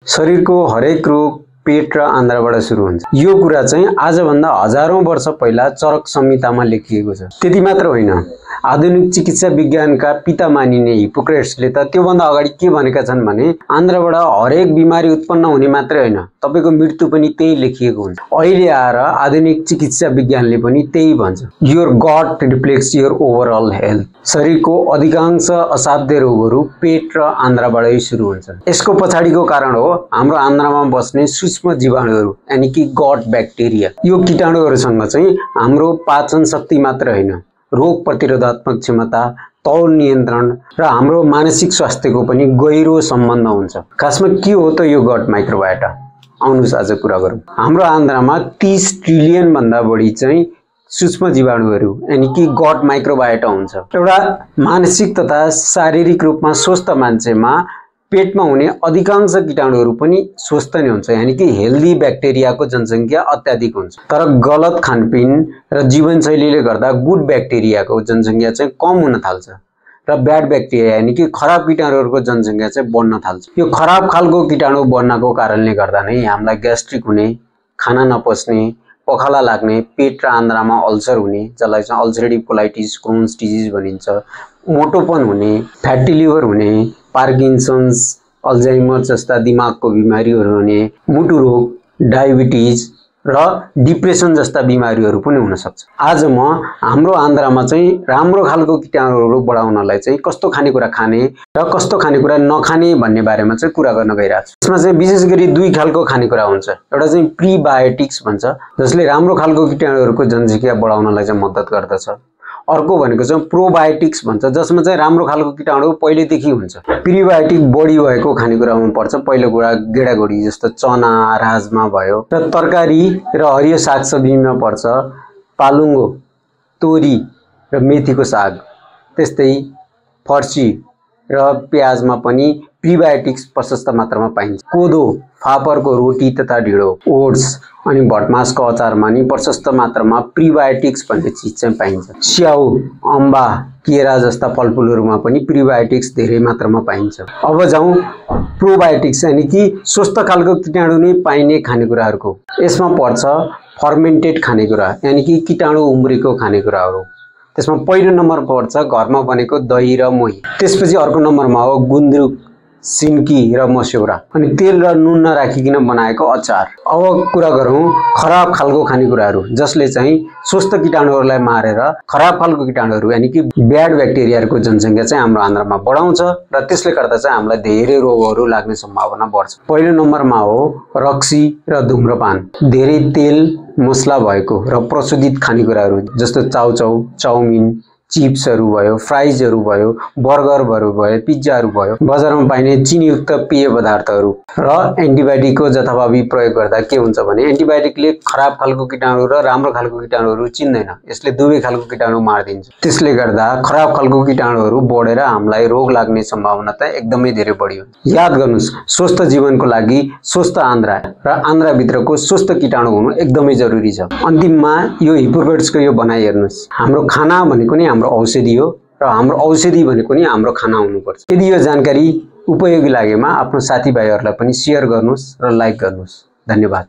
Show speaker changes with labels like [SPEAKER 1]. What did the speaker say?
[SPEAKER 1] शरीरको हरेक रोग पेट र आन्द्राबाट सुरु हुन्छ। यो कुरा चाहिँ आजभन्दा हजारौं वर्ष पहिला चरक संहितामा लेखिएको छ। त्यति मात्र होइन, आधुनिक चिकित्सा विज्ञानका पिता मानिने हिपोक्रेट्सले त त्योभन्दा अगाडि के भनेका छन् भने आन्द्राबाट हरेक बिमारी उत्पन्न हुने मात्रै होइन, तपाईको मृत्यु पनि त्यही लेखिएको हुन्छ। अहिले आएर आधुनिक चिकित्सा विज्ञानले पनि त्यही भन्छ, your gut reflects your overall health. शरीरको अधिकांश असाध्य रोगहरू पेट र आन्द्राबाटै सुरु हुन्छन्। यसको पछाडिको कारण हो हाम्रो आन्द्रामा बस्ने सूक्ष्म जीवाणुहरू यानी कि गट ब्याक्टेरिया। यो कीटाणुहरूसँग चाहिँ हाम्रो पाचन शक्ति मात्र होइन, रोग प्रतिरोधात्मक क्षमता, तौल नियन्त्रण र हाम्रो मानसिक स्वास्थ्यको पनि गहिरो सम्बन्ध हुन्छ। खासमा के हो त यो गट माइक्रोबायोटा? आउनुस् आज कुरा गरौँ। हाम्रो आन्द्रामा 30 ट्रिलियन भन्दा बढी चाहिँ सूक्ष्म जीवाणुहरू यानी कि गट माइक्रोबायोटा हुन्छ। एउटा मानसिक तथा शारीरिक रूपमा स्वस्थ मान्छेमा पेटमा हुने अधिकांश कीटाणुहरू पनि स्वस्थ नै हुन्छ, यानी कि हेल्दी ब्याक्टेरियाको जनसङ्ख्या अत्याधिक हुन्छ। तर गलत खानपिन र जीवनशैलीले गर्दा गुड ब्याक्टेरियाको जनसङ्ख्या चाहिँ कम हुन थाल्छ र ब्याड ब्याक्टेरिया यानी कि खराब कीटाणुहरूको जनसङ्ख्या चाहिँ बढ्न थाल्छ। यो खराब खालको कीटाणु बढ्नको कारणले गर्दा नै हामीलाई ग्यास्ट्रिक हुने, खाना नपच्ने, पखाला लाग्ने, पेट र आन्द्रामा अल्सर हुने, जसलाई चाहिँ अल्सरेटिभ कोलाइटिस, क्रोन्स डिजिज भनिन्छ, मोटोपन हुने, फ्याटी लिभर हुने, पार्किन्सन्स, अल्जाइमर जस्ता दिमागको बिमारीहरू हुने, मुटु रोग, डायबिटिज र डिप्रेसन जस्ता बिमारीहरू पनि हुन सक्छ। आज म हाम्रो आन्द्रामा चाहिँ राम्रो खालको कीटाणुहरू बढाउनलाई चाहिँ कस्तो खानेकुरा खाने र कस्तो खानेकुरा नखाने भन्ने बारेमा चाहिँ कुरा गर्न गइरहेको छु। यसमा चाहिँ विशेष गरी दुई खालको खानेकुरा हुन्छ। एउटा चाहिँ प्रिबायोटिक्स भन्छ, जसले राम्रो खालको कीटाणुहरूको जनसङ्ख्या बढाउनलाई चाहिँ मद्दत गर्दछ। अर्को भनेको चाहिँ प्रोबायोटिक्स भन्छ, जसमा चाहिँ राम्रो खालको कीटाणु पहिलेदेखि हुन्छ। प्रिबायोटिक बढी भएको खानेकुरामा पर्छ पहिलो कुरा गेडागुडी जस्तो चना, राजमा भयो, र तरकारी र हरियो सागसब्जीमा पर्छ पालुङ्गो, तोरी र मेथीको साग, त्यस्तै फर्सी र प्याजमा पनि प्रिबायोटिक्स प्रशस्त मात्रामा पाइन्छ। कोदो, फापरको रोटी तथा ढिँडो, ओट्स अनि भटमासको अचारमा नि प्रशस्त मात्रामा प्रिबायोटिक्स भन्ने चिज चाहिँ पाइन्छ। स्याउ, अम्बा, केरा जस्ता फलफुलहरूमा पनि प्रिबायोटिक्स धेरै मात्रामा पाइन्छ। अब जाउँ प्रोबायोटिक्स यानी कि स्वस्थ खालको कीटाणु नै पाइने खानेकुराहरूको। यसमा पर्छ फर्मेन्टेड खानेकुरा यानी कि कीटाणु उम्रेको खानेकुराहरू। त्यसमा पहिलो नम्बर पर्छ घरमा बनेको दही र मोही। त्यसपछि अर्को नम्बरमा हो गुन्द्रुक, सिन्की र मस्यौरा, अनि तेल र नुन नराखिकन बनाएको अचार। अब कुरा गरौँ खराब खालको खानेकुराहरू, जसले चाहिँ स्वस्थ कीटाणुहरूलाई मारेर खराब खालको कीटाणुहरू यानी कि ब्याड ब्याक्टेरियाहरूको जनसङ्ख्या चाहिँ हाम्रो आन्द्रामा बढाउँछ र त्यसले गर्दा चाहिँ हामीलाई धेरै रोगहरू लाग्ने सम्भावना बढ्छ। पहिलो नम्बरमा हो रक्सी र धुम्रपान, धेरै तेल मसला भएको र प्रशोधित खानेकुराहरू जस्तो चाउचाउ, चाउमिन, चिप्सहरू भयो, फ्राइजहरू भयो, बर्गरहरू भयो, पिज्जाहरू भयो, बजारमा पाइने चिनीयुक्त पेय पदार्थहरू र एन्टिबायोटिकको जथाभावी प्रयोग गर्दा के हुन्छ भने एन्टिबायोटिकले खराब खालको कीटाणु र राम्रो खालको कीटाणुहरू चिन्दैन, यसले दुवै खालको कीटाणु मारिदिन्छ। त्यसले गर्दा खराब खालको कीटाणुहरू बढेर हामीलाई रोग लाग्ने सम्भावना त एकदमै धेरै बढी हुन्छ। याद गर्नुस्, स्वस्थ जीवनको लागि स्वस्थ आन्द्रा र आन्द्राभित्रको स्वस्थ कीटाणु हुनु एकदमै जरुरी छ। अन्तिममा यो हिपोक्रेट्सको यो भनाइ हेर्नुस्, हाम्रो खाना भनेको नै हाम्रो औषधि हो र हाम्रो औषधि भनेको नि हाम्रो खाना हुनुपर्छ। यदि यो जानकारी उपयोगी लागेमा आफ्नो साथीभाइहरूलाई पनि सेयर गर्नुस् र लाइक गर्नुस्। धन्यवाद।